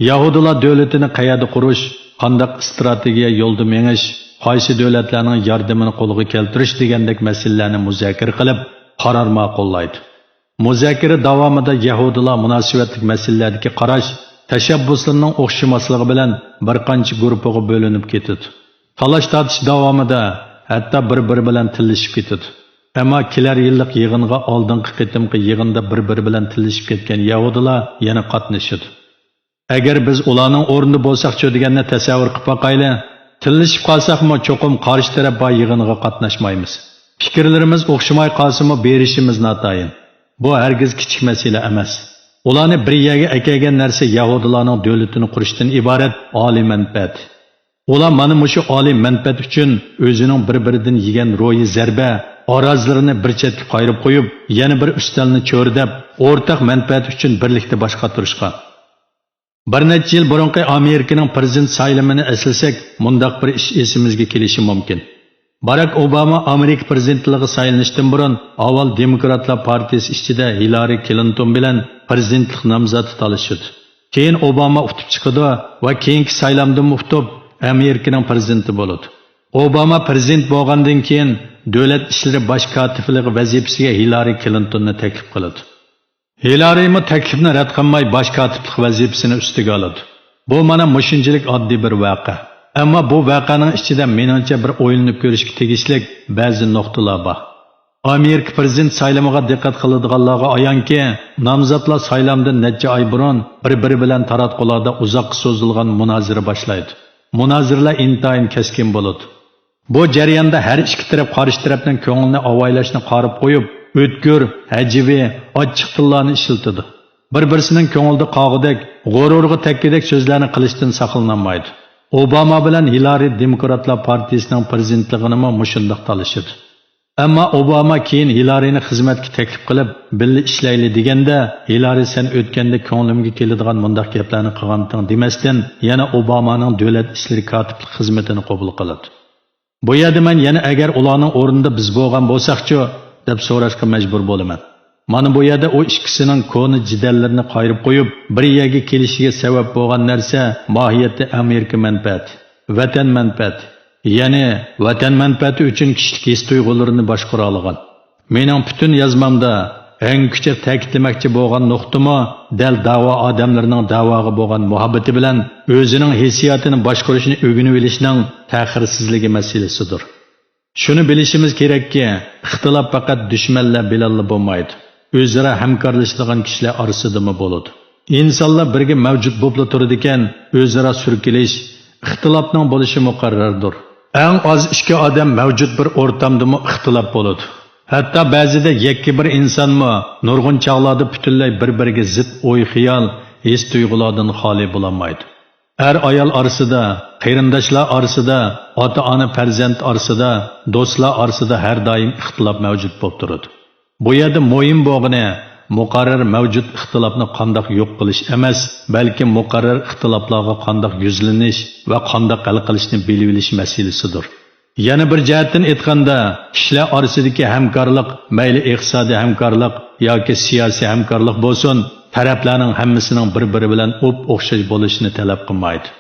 يەھۇدىيلار دۆلىتىنى قەيەردە قۇرۇش، قانداق ئىستراتېگىيە يولدا مېڭىش، قايسى دۆلەتلەرنىڭ ياردىمىنى قولغا كەلتۈرۈش دېگەندەك مەسىلىلەرنى مۇزاكىرە قىلىپ، قارار ماقۇللايدۇ. مۇزاكىرە داۋامىدا يەھۇدىيلار مۇناسىۋەتلىك مەسىلىلەردىكى قاراش، تەشەببۇسلىرىنىڭ ئوخشىماسلىقى بىلەن بىر قانچە گۇرۇپپىغا بۆلۈنۈپ كېتىدۇ. تالاش-تارتىش داۋامىدا ھەتتا بىر-بىرى بىلەن تىللىشىپ كېتىدۇ. ئەمما كېلەر يىللىق يىغىنغا ئالدىنقى قېتىمقى يىغىندا بىر-بىرى بىلەن تىللىشىپ كەتكەن يەھۇدىيلار يەنە قاتنىشىدۇ. ئەگەر بىز ئۇلارنىڭ ئورنىدا بولساقچۇ دېگەننى تەسەۋۋۇر قىلىپ باقايلى. تىللىشىپ قالساقمۇ چوقۇم قارشى تەرەپ بار يىغىنغا قاتناشمايمىز. پىكىرلىرىمىز ئوخشىماي قالسىمۇ بېرىشىمىز ناتايىن. بۇ ھەرگىز كىچىك مەسىلە ئەمەس. ئۇلارنى بىر يەرگە ئەكەلگەن نەرسە يەھۇدىيلارنىڭ دۆلىتىنى قۇرۇشتىن ئىبارەت ئالىي مەنپەئەت. ئۇلار مانا مۇشۇ ئالىي مەنپەئەت ئۈچۈن ئۆزىنىڭ بىر-بىرىدىن يېگەن روھىي زەربە ئارازلىرىنى بىر چەتكە قايرىپ قويۇپ، يەنە بىر ئۈستەلنى چۆرىدەپ، ئورتاق مەنپەئەت ئۈچۈن بىرلىكتە باش قاتۇرۇشقان. بىر نەچچە يىل بۇرۇنقى ئامېرىكىنىڭ پىرېزىدېنت سايلىمىنى ئەسلىسەك، مۇنداق بىر ئىش ئېسىمىزگە كېلىشى مۇمكىن. باراك ئوباما ئامېرىكا پىرېزىدېنتلىقىغا سايلىنىشتىن بۇرۇن، ئاۋۋال دېموكراتلار پارتىيىسى ئىچىدە ھىلارى كلىنتون بىلەن پىرېزىدېنتلىق نامزاتى تالىشىدۇ. كېيىن ئوباما ئۇتۇپ چىقىدۇ ۋە كېيىنكى سايلامدىمۇ ئۇتۇپ، ئامېرىكىنىڭ پىرېزىدېنتى بولىدۇ. ئوباما پىرېزىدېنت بولغاندىن كېيىن، دۆلەت ئىشلىرى باش كاتىپلىقى ۋەزىپىسىگە ھىلارى كلىنتوننى تەكلىپ قىلىدۇ. ھىلارىمۇ تەكلىپنى رەت قىلماي، باش كاتىپلىق ۋەزىپىسىنى ئۈستىگە ئالىدۇ. بۇ مانا مۇشۇنچىلىك ئاددىي بىر ۋەقە. ئەمما بۇ ۋەقەنىڭ ئىچىدە مېنىڭچە بىر ئويلىنىپ كۆرۈشكە تېگىشلىك بەزى نۇقتىلار بار. ئامېرىكا پىرېزىدېنت سايلىمىغا دىققەت قىلىدىغانلارغا ئايانكى، نامزاتلار سايلامدىن نەچچە ئاي بۇرۇن بىر-بىرى بىلەن تاراتقۇلاردا ئۇزاققا سوزۇلغان مۇنازىرە باشلايدۇ. مۇنازىرىلەر ئىنتايىن كەسكىن بولىدۇ. بۇ جەرياندا ھەر ئىككى تەرەپ قارشى تەرەپنىڭ كۆڭلىنى ئاۋايلاشنى قارىپ قويۇپ، ئۆتكۈر، ھەجۋىي، ئاچچىق تىللارنى ئىشلىتىدۇ. بىر-بىرسىنىڭ كۆڭلىدە قاغۇدەك، غۇرۇرىغا تەگكۈدەك سۆزلەرنى قىلىشتىن ساقلىنالمايدۇ. ئوباما بىلەن ھىلارى دېموكراتلار پارتىيىسىنىڭ پىرېزىدېنتلىقىنىمۇ مۇشۇنداق تالىشىدۇ. ئەمما ئوباما كېيىن ھىلارىنى خىزمەتكە تەكلىپ قىلىپ، بىللە ئىشلەيلى دېگەندە، ھىلارى سەن ئۆتكەندە كۆڭلۈمگە كېلىدىغان مۇنداق گەپلەرنى قىلغانتىڭ دېمەستىن، يەنە ئوبامانىڭ دۆلەت ئىشلىرى كاتىپلىق خىزمىتىنى قوبۇل قىلىدۇ. بۇ يەردە مەن يەنە ئەگەر ئۇلارنىڭ ئورنىدا بىز بولغان بولساقچۇ، دەپ سوراشقا مەجبۇر بولىمەن. مانا بۇ يەردە ئۇ ئىككىسىنىڭ كونا جېدەللىرىنى قايرىپ قويۇپ، بىر يەرگە كېلىشىگە سەۋەب بولغان نەرسە ماھىيەتتە ئامېرىكا مەنپەئەتى، ۋەتەن مەنپەئەتى. يەنى ۋەتەن مەنپەئەتى ئۈچۈن كىشىلىك ھېس-تۇيغۇلىرىنى باشقۇرالىغان. مېنىڭ پۈتۈن يازمامدا ھەڭگىچە تەكىتلىمەكچى بولغان نۇقتىمۇ دەل داۋا ئادەملىرىنىڭ داۋاغا بولغان مۇھەببىتى بىلەن ئۆزىنىڭ ھېسسىياتىنى باشقۇرۇشنى ئۆگىنىۋېلىشنىڭ تەخىرسىزلىكى مەسىلىسىدۇر. شۇنى بىلىشىمىز كېرەككى، ئىختىلاپ پەقەت دۈشمەنلەر بىلەنلا بولمايدۇ. ئۆزئارا ھەمكارلىشىدىغان كىشىلەر ئارىسىدىمۇ بولىدۇ. ئىنسانلار بىرگە مەۋجۇت بولۇپلا تۇرىدىكەن، ئۆزئارا سۈركىلىش، ئىختىلاپنىڭ بولۇشى مۇقەررەردۇر. ئەڭ ئاز ئىككى ئادەم مەۋجۇت بىر ئورتامدىمۇ ئىختىلاپ بولىدۇ. ھەتتا بەزىدە يەككە بىر ئىنسانمۇ نۇرغۇن چاغلاردا پۈتۈنلەي بىر-بىرىگە زىت ئوي-خىيال، ھېس-تۇيغۇلاردىن خالىي بولالمايدۇ. ئەر-ئايال ئارىسىدا، قېرىنداشلار ئارىسىدا، ئاتا-ئانا پەرزەنت ئارىسىدا، دوستلار ئارىسىدا ھەر دائىم ئىختىلاپ مەۋجۇت بولۇپ تۇرىدۇ. بۇ يەردە مۇھىم بولغىنى، مۇقەررەر مەۋجۇت ئىختىلاپنى قانداق يوق قىلىش ئەمەس، بەلكى مۇقەررەر ئىختىلاپلارغا قانداق يۈزلىنىش ۋە قانداق ھەل قىلىشنى بىلىۋېلىش مەسىلىسىدۇر. يەنە بىر جەھەتتىن ئېيتقاندا، كىشىلەر ئارىسىدىكى ھەمكارلىق، مەيلى ئىقتىسادىي ھەمكارلىق ياكى سىياسىي ھەمكارلىق بولسۇن، تەرەپلەرنىڭ ھەممىسىنىڭ بىر-بىرى بىلەن ئوپئوخشاش بولۇشىنى تەلەپ قىلمايدۇ.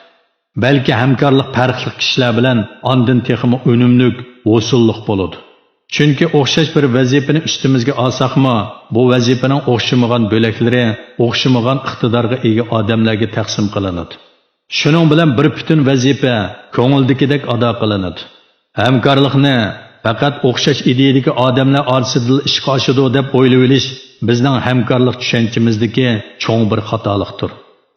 بەلكى ھەمكارلىق پەرقلىق كىشىلەر بىلەن ئاندىن تېخىمۇ ئۈنۈملۈك، ھوسۇللۇق بولىدۇ. چۈنكى ئوخشاش بىر ۋەزىپىنى ئۈستىمىزگە ئالساقمۇ، بۇ ۋەزىپىنىڭ ئوخشىمىغان بۆلەكلىرى ئوخشىمىغان ئىقتىدارغا ئىگە ئادەملەرگە تەقسىم قىلىنىدۇ. شۇنىڭ بىلەن بىر پۈتۈن ۋەزىپە كۆڭۈلدىكىدەك ئادا قىلىنىدۇ. ھەمكارلىقنى پەقەت ئوخشاش ئىدىيەدىكى ئادەملەر ئارىسىدىلا ئىشقا ئاشىدۇ دەپ ئويلىۋېلىش بىزنىڭ ھەمكارلىق چۈشەنچىمىزدىكى چوڭ بىر خاتالىقتۇر.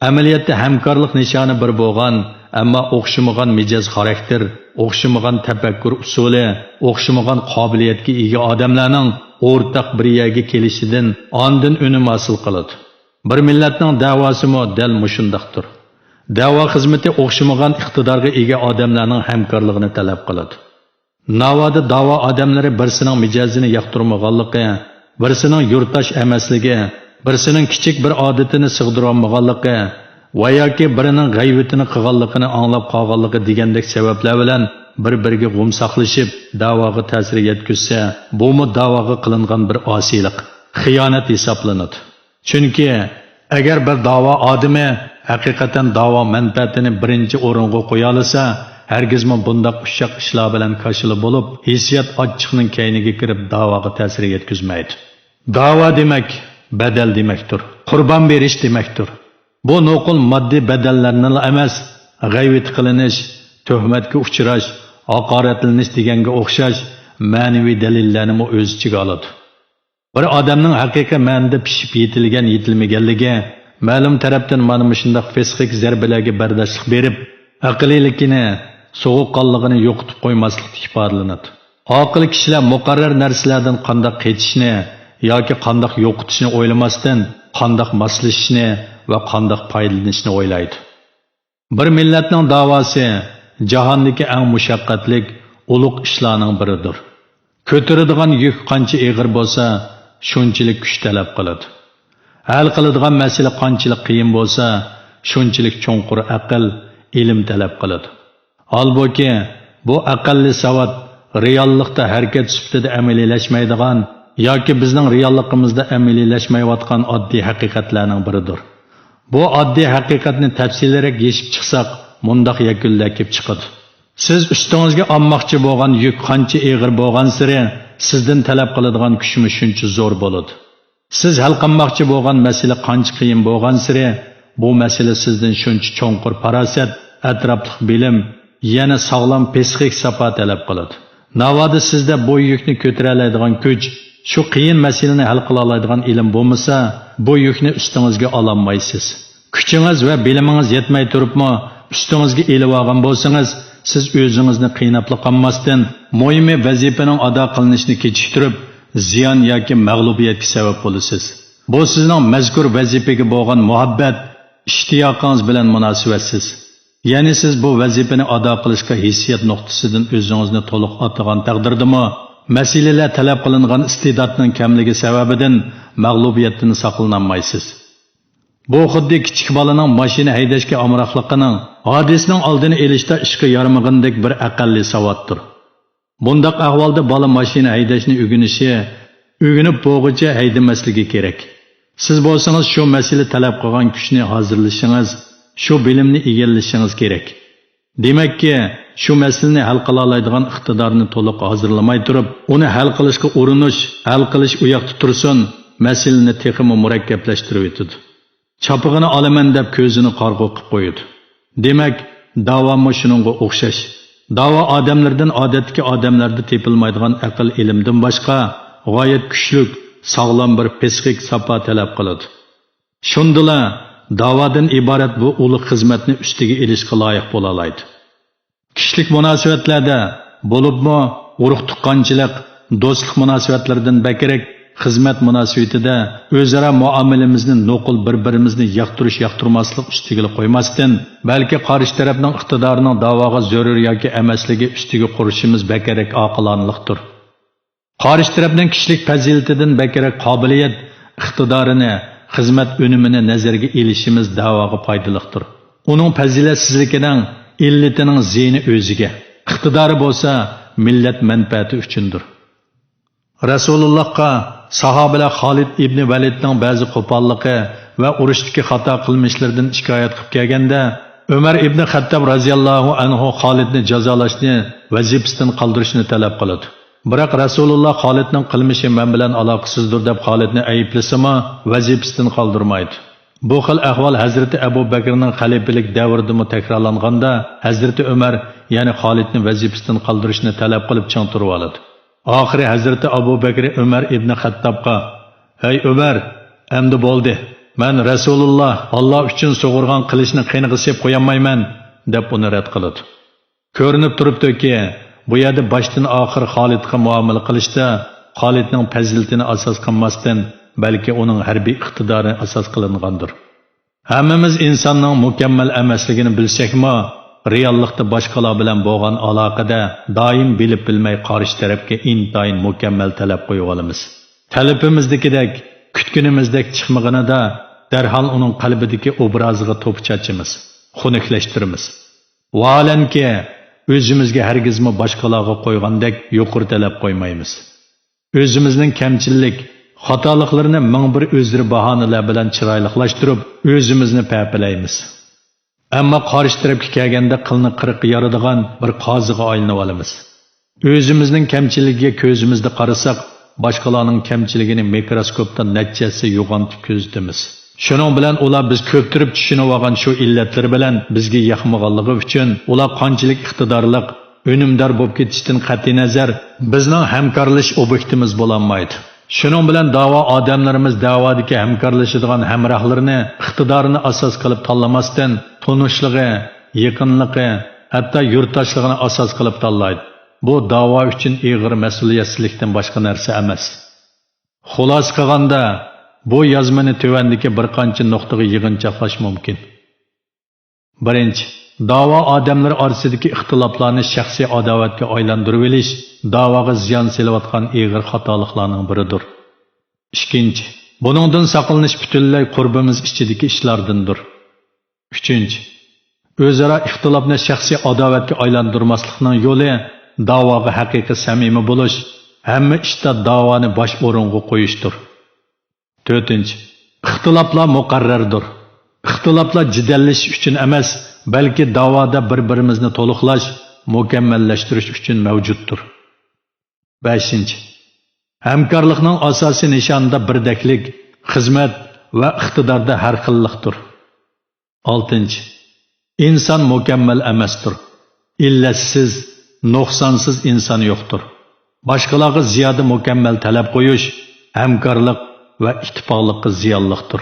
ئەمەلىيەتتە ھەمكارلىق نىشانى بىر بولغان، ئەمما ئوخشىمىغان مىجەز خاراكتېر، ئوخشىمىغان تەپەككۇر ئۇسۇلى، ئوخشىمىغان قابىلىيەتكە ئىگە ئادەملەرنىڭ ئورتاق بىر يەرگە كېلىشىدىن ئاندىن ئۈنۈم ھاسىل قىلىدۇ. بىر مىللەتنىڭ دەۋاسىمۇ دەل مۇشۇنداقتۇر. دەۋا خىزمىتى ئوخشىمىغان ئىقتىدارغا ئىگە ئادەملەرنىڭ ھەمكارلىقىنى تەلەپ قىلىدۇ. ناۋادا داۋا ئادەملىرى بىرسىنىڭ مىجەزىنى ياقتۇرمىغانلىقى، بىرسىنىڭ يۇرتداش ئەمەسلىكى، بىرسىنىڭ كىچىك بىر ئادىتىنى سىغدۇرالمىغانلىقى ۋە ياكى بىرىنىڭ غەيۋىتىنى قىلغانلىقىنى ئاڭلاپ قالغانلىقى دېگەندەك سەۋەبلەر بىلەن بىر-بىرىگە غۇم ساقلىشىپ، داۋاغا تەسىر يەتكۈزسە، بۇمۇ داۋاغا قىلىنغان بىر ئاسىيلىق، خىيانەت ھېسابلىنىدۇ. چۈنكى ئەگەر بىر داۋا ئادىمى ھەقىقەتەن داۋا مەنپەئەتىنى بىرىنچى ئورۇنغا قويالىسا، ھەرگىزمۇ بۇنداق ئۇششاق ئىشلار بىلەن كاشىلا بولۇپ، ھېسسىيات ئاچچىقنىڭ كەينىگە كىرىپ داۋاغا تەسىر يەتكۈزمەيدۇ. داۋا دېمەك، بەدەل دېمەكتۇر. قۇربان بېرىش دېمەكتۇر. بۇ نوقۇل ماددىي بەدەللەرنىلا ئەمەس، غەيۋىتى قىلىنىش، تۆھمەتكە ئۇچراش، ھاقارەتلىنىش دېگەنگە ئوخشاش مەنىۋى دەلىللەرنىمۇ ئۆز ئىچىگە ئالىدۇ. بىر ئادەمنىڭ ھەقىقىي مەنىدە پىشىپ يېتىلگەن، يېتىلمىگەنلىكى، مەلۇم تەرەپتىن مانا مۇشۇنداق فىسقىك زەربىلەرگە بەرداشلىق بېرىپ، ئەقلىيلىكىنى، سوغۇققانلىقىنى يوقىتىپ قويماسلىقتا ئىپادىلىنىدۇ. ئاقىل كىشىلەر مۇقەررەر نەرسىلەردىن قانداق قېچىشنى ياكى قانداق يوقىتىشنى ئويلىماستىن، قانداق ماسلىشىشنى ۋە قانداق پايدىلىنىشنى ئويلايدۇ. بىر مىللەتنىڭ داۋاسى جاھاندىكى ئەڭ مۇشەققەتلىك، ئۇلۇغ ئىشلارنىڭ بىرىدۇر. كۆتۈرىدىغان يۈك قانچە ئېغىر بولسا، شۇنچىلىك كۈچ تەلەپ قىلىدۇ. ھەل قىلىدىغان مەسىلە قانچىلىك قىيىن بولسا، شۇنچىلىك چوڭقۇر ئەقىل، ئىلىم تەلەپ قىلىدۇ. ھالبۇكى، بۇ ئەقەللىي ساۋات رېئاللىقتا ھەرىكەت سۈپىتىدە ئەمەلىيلەشمەيدىغان ياكى بىزنىڭ رېئاللىقىمىزدا ئەمەلىيلەشمەيۋاتقان ئاددىي ھەقىقەتلەرنىڭ بىرىدۇر. بۇ ئاددىي ھەقىقەتنى تەپسىلىيرەك يېشىپ چىقساق، مۇنداق يەكۈنلەر كېلىپ چىقىدۇ. سىز ئۈستىڭىزگە ئالماقچى بولغان يۈك قانچە ئېغىر بولغانسېرى، سىزدىن تەلەپ قىلىدىغان كۈچمۇ شۇنچە زور بولىدۇ. سىز ھەل قىلماقچى بولغان مەسىلە قانچە قىيىن بولغانسېرى، بۇ مەسىلە سىزدىن شۇنچە چوڭقۇر پاراسەت، ئەتراپلىق بىلىم، يەنە ساغلام پسىخىك ساپا تەلەپ قىلىدۇ. ناۋادا سىزدە بۇ يۈكنى كۆتۈرەلەيدىغان كۈچ، شۇ قىيىن مەسىلىنى ھەل قىلالايدىغان ئىلىم بولمىسا، بۇ يۈكنى ئۈستىڭىزگە ئالالمايسىز. كۈچىڭىز ۋە بىلىمىڭىز يەتمەي تۇرۇپمۇ ئۈستىڭىزگە ئېلىۋالغان بولسىڭىز، سىز ئۆزىڭىزنى قىيناپلا قالماستىن، مۇھىمى ۋەزىپىنىڭ ئادا قىلىنىشىنى كېچىكتۈرۈپ، زىيان ياكى مەغلۇبىيەتكە سەۋەب بولىسىز. بۇ سىزنىڭ مەزكۇر ۋەزىپىگە بولغان مۇھەببەت، ئىشتىياقىڭىز بىلەن مۇناسىۋەتسىز. يەنى سىز بۇ ۋەزىپىنى ئادا قىلىشقا ھېسسىيات نۇقتىسىدىن ئۆزىڭىزنى تولۇق ئاتىغان تەقدىردىمۇ، مەسىلىلەر تەلەپ قىلىنغان ئىستېداتنىڭ كەملىكى سەۋەبىدىن مەغلۇبىيەتتىن ساقلىنالمايسىز. بۇ خۇددى كىچىك بالىنىڭ ماشىنا ھەيدەشكە ئامراقلىقىنىڭ، ھادىسىنىڭ ئالدىنى ئېلىشتا ئىشقا يارىمىغىنىدەك بىر ئەقەللىي ساۋاتتۇر. بۇنداق ئەھۋالدا بالا ماشىنا ھەيدەشنى ئۆگىنىشى، ئۆگىنىپ بولغۇچە ھەيدىمەسلىكى كېرەك. سىز بولسىڭىز شۇ مەسىلە تەلەپ قىلغان كۈچنى ھازىرلىشىڭىز، شۇ بىلىمنى ئىگىلىشىڭىز كېرەك. دېمەككى، شۇ مەسىلىنى ھەل قىلالايدىغان ئىقتىدارنى تولۇق ھازىرلىماي تۇرۇپ، ئۇنى ھەل قىلىشقا ئۇرۇنۇش، ھەل قىلىش ئۇ ياقتا تۇرسۇن، مەسىلىنى تېخىمۇ مۇرەككەپلەشتۈرۈۋېتىدۇ. چاپىقىنى ئالىمەن دەپ كۆزىنى قارىغۇ قىپ قويىدۇ. دېمەك، داۋامۇ شۇنىڭغا ئوخشاش. داۋا ئادەملەردىن ئادەتتىكى ئادەملەردە تېپىلمايدىغان ئەقىل ئىلىمدىن باشقا غايەت كۈچلۈك، ساغلام بىر پسىخىك ساپا تەلەپ قىلىدۇ. شۇندىلا داۋادىن ئىبارەت بۇ ئۇلۇغ خىزمەتنى ئۈستىگە ئېلىشقا لايىق بولالايدۇ. كىشىلىك مۇناسىۋەتلەردە، بولۇپمۇ ئۇرۇق-تۇغقانچىلىق، دوستلۇق مۇناسىۋەتلىرىدىن بەكرەك، خىزمەت مۇناسىۋىتىدە ئۆزئارا مۇئامىلىمىزنى نوقۇل بىر-بىرىمىزنى ياقتۇرۇش-ياقتۇرماسلىق ئۈستىگىلا قويماستىن، بەلكى قارشى تەرەپنىڭ ئىقتىدارىنىڭ داۋاغا زۆرۈر ياكى ئەمەسلىكى ئۈستىگە قۇرۇشىمىز بەكرەك ئاقىلانىلىقتۇر. قارشى تەرەپنىڭ كىشىلىك پەزىلىتىدىن بەكرەك قابىلىيەت، ئىقتىدارىنى خىزمەت ئۈنۈمىنى نەزەرگە ئېلىشىمىز داۋاغا پايدىلىقتۇر. ئۇنىڭ پەزىلەتسىزلىكىنىڭ ئىللىتىنىڭ زىيىنى ئۆزىگە، ئىقتىدارى بولسا مىللەت مەنپەئەتى ئۈچۈندۇر. رەسۇلۇللاھقا ساھابىلەر خالىد ئىبنى ۋەلىدنىڭ بەزى قوپاللىقى ۋە ئۇرۇشتىكى خاتا قىلمىشلىرىدىن شىكايەت قىلىپ كەلگەندە، ئۆمەر ئىبنى خەتتاب رەزىياللاھۇ ئەنھۇ خالىدنى جازالاشنى، ۋەزىپىسىدىن قالدۇرۇشنى تەلەپ قىلىدۇ. بىراق رەسۇلۇللا خالىدنىڭ قىلمىشى مەن بىلەن ئالاقىسىزدۇر دەپ خالىدنى ئەيىبلىسىمۇ، ۋەزىپىسىدىن قالدۇرمايدۇ. بۇ خىل ئەھۋال ھەزرىتى ئەبۇ بەكرىنىڭ خەلىپىلىك دەۋرىدىمۇ تەكرارلانغاندا، ھەزرىتى ئۆمەر يەنە خالىدنى ۋەزىپىسىدىن قالدۇرۇشنى تەلەپ قىلىپ چىڭ تۇرۇۋالىدۇ. ئاخىرى ھەزرىتى ئەبۇ بەكرى ئۆمەر ئىبنى خەتتابقا، «ھەي ئۆمەر، ئەمدى بولدى. مەن رەسۇلۇللا ئاللا ئۈچۈن سۇغۇرغان قىلىچنى قېنىغا سېلىپ قويالمايمەن» دەپ ئۇنى رەت قىلىدۇ. كۆرۈنۈپ تۇرۇپتۇكى، بۇ يەردە باشتىن ئاخىر خالىدقا مۇئامىلە قىلىشتا خالىدنىڭ پەزىلىتىنى ئاساس قىلماستىن، بەلكى ئۇنىڭ ھەربىي ئىقتىدارى ئاساس قىلىنغاندۇر. ھەممىمىز ئىنساننىڭ مۇكەممەل ئەمەسلىكىنى بىلسەكمۇ، رېئاللىقتا باشقىلار بىلەن بولغان ئالاقىدە دائىم بىلىپ بىلمەي قارشى تەرەپكە ئىنتايىن مۇكەممەل تەلەپ قويۇۋالىمىز. تەلىپىمىزدىكىدەك، كۈتكىنىمىزدەك چىقمىغىنىدا، دەرھال ئۇنىڭ قەلبىدىكى ئوبرازىغا توپا چاچىمىز، خۇنۈكلەشتۈرىمىز. ۋاھالەنكى، ئۆزىمىزگە ھەرگىزمۇ باشقىلارغا قويغاندەك يۇقىرى تەلەپ قويمايمىز. ئۆزىمىزنىڭ كەمچىللىك، خاتالىقلىرىنى مىڭ بىر ئۆزرە باھانىلەر بىلەن چىرايلىقلاشتۇرۇپ، ئۆزىمىزنى پەپىلەيمىز. ئەمما قارشى تەرەپكە كەلگەندە قىلنى قىرىققا يارىدىغان بىر قازىغا ئايلىنىۋالىمىز. ئۆزىمىزنىڭ كەمچىلىكىگە كۆزىمىزدە قارىساق، باشقىلارنىڭ كەمچىلىكىنى مىكروسكوپتا نەچچە ھەسسە يوغانتىپ كۆزىتىمىز. شۇنىڭ بىلەن ئۇلار بىز كۆپتۈرۈپ چۈشىنىۋالغان شۇ ئىللەتلىرى بىلەن بىزگە ياقمىغانلىقى ئۈچۈن، ئۇلار قانچىلىك ئىقتىدارلىق، ئۈنۈمدار بولۇپ كېتىشتىن قەتئىينەزەر، بىزنىڭ ھەمكارلىشىش ئوبيېكتىمىز بولالمايدۇ. شۇنىڭ بىلەن داۋا ئادەملىرىمىز داۋادىكى ھەمكارلىشىدىغان ھەمراھلىرىنى ئىقتىدارىنى ئاساس قىلىپ تاللىماستىن، تونۇشلۇقى، يېقىنلىقى، ھەتتا يۇرتداشلىقىنى ئاساس قىلىپ تاللايدۇ. بۇ داۋا ئۈچۈن ئېغىر مەسئۇلىيەتسىزلىكتىن باشقا نەرسە ئەمەس. خۇلاسە قىلغاندا، بۇ يازمىنى تۆۋەندىكى بىر قانچە نۇقتىغا يىغىنچاقلاش مۇمكىن. بىرىنچى، داۋا ئادەملىرى ئارىسىدىكى ئىختىلاپلارنى شەخسىي ئاداۋەتكە ئايلاندۇرۇۋېلىش داۋاغا زىيان سېلىۋاتقان ئېغىر خاتالىقلارنىڭ بىرىدۇر. ئىككىنچى، بۇنىڭدىن ساقلىنىش پۈتۈنلەي قۇربىمىز ئىچىدىكى ئىشلاردىندۇر. ئۈچىنچى، ئۆزئارا ئىختىلاپنى شەخسىي ئاداۋەتكە ئايلاندۇرماسلىقنىڭ يولى داۋاغا ھەقىقىي سەمىمىي بولۇش، ھەممە ئىشتا داۋانى باش ئورۇنغا قويۇشتۇر. تۆتىنچى، ئىختىلاپلار مۇقەررەردۇر. ئىختىلاپلار جېدەللىشىش ئۈچۈن ئەمەس، بەلكى داۋادا بىر-بىرىمىزنى تولۇقلاش، مۇكەممەللەشتۈرۈش ئۈچۈن مەۋجۇتتۇر. بەشىنچى، ھەمكارلىقنىڭ ئاساسىي نىشانىدا بىردەكلىك، خىزمەت ۋە ئىقتىداردا ھەر خىللىقتۇر. ئالتىنچى، ئىنسان مۇكەممەل ئەمەستۇر. ئىللەتسىز، نۇقسانسىز ئىنسان يوقتۇر. باشقىلارغا زىيادە مۇكەممەل تەلەپ قويۇش ھەمكارلىق ۋە ئىتتىپاقلىققا زىيانلىقتۇر.